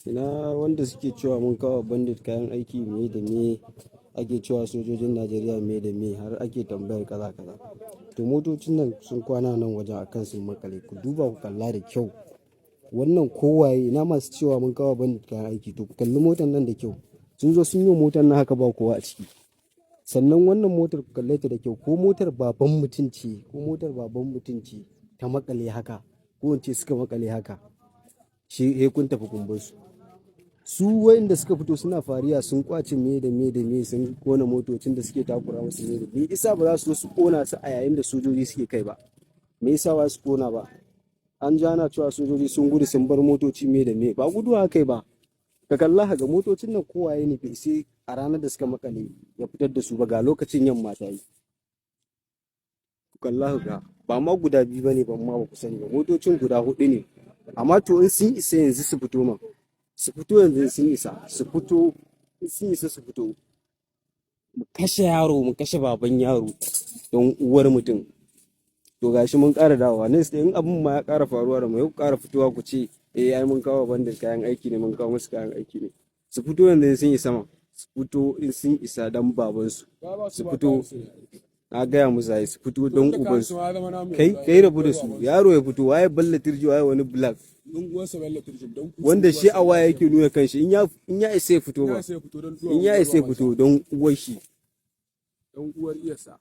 Ina wanda suke cewa mun kawo bandit kayan aiki, me da me ake cewa sojojin Najeriya, me da me har ake tambayar kaza kaza. To, motocin nan sun kwana nan wajen akan sun makale. Ku duba, ku kalla da kyau. Wannan kowaye, ina masu cewa mun kawo bandit kayan aiki? To, ku kalli motar nan da kyau. Sun zo sun yi wa motar nan haka, ba kowa a ciki. Sannan wannan motar, ku kalle ta da kyau. Ko motar baban mutum ce, ko motar baban mutum ce ta makale haka, ko in ce suka makale haka, shi he kun tafi kun bar su. Su wayanda suka fito suna fariya sun kwace me da me da me, sun kona motocin da suke takura musu ne. Me isa ba za su zo su kona su a yayin da sojoji suke kai ba? Me yasa ba su kona ba? An ji ana cewa sojoji sun gudu sun bar motoci, me da me. Ba guduwa kai ba. Ka kalla ga motocin nan, kowaye ne bai sai a ranar da suka makale ya fitar da su ba. Ga lokacin yamma ta yi. Ku kalla ga, ba ma guda biyu bane ban ma ba ku sani ba, motocin guda hudu ne. Amma to, in sun isa yanzu su fito man, su fito yanzu. Sun isa su fito, in sun isa su fito. Mu kashe yaro, mu kashe baban yaro don uwar mutum. To, gashi mun ƙara dawowa. Next, in abin ma ya ƙara faruwa da mu, yau ƙara fitowa ku ce eh, ai mun kawo bandit kayan aiki ne, mun kawo musu kayan aiki ne. Su fito yanzu in sun isa ma, su fito in sun isa don babansu, su fito. Na gaya musu ai su fito don ubansu. Kai kai, rabu da su. Yaro ya fito. Waye Balla Turji? Waye wani Black wanda shi a waya yake nuna kanshi? In ya isa ya fito ba, in ya isa ya fito don uwar shi. Don uwar iyarsa.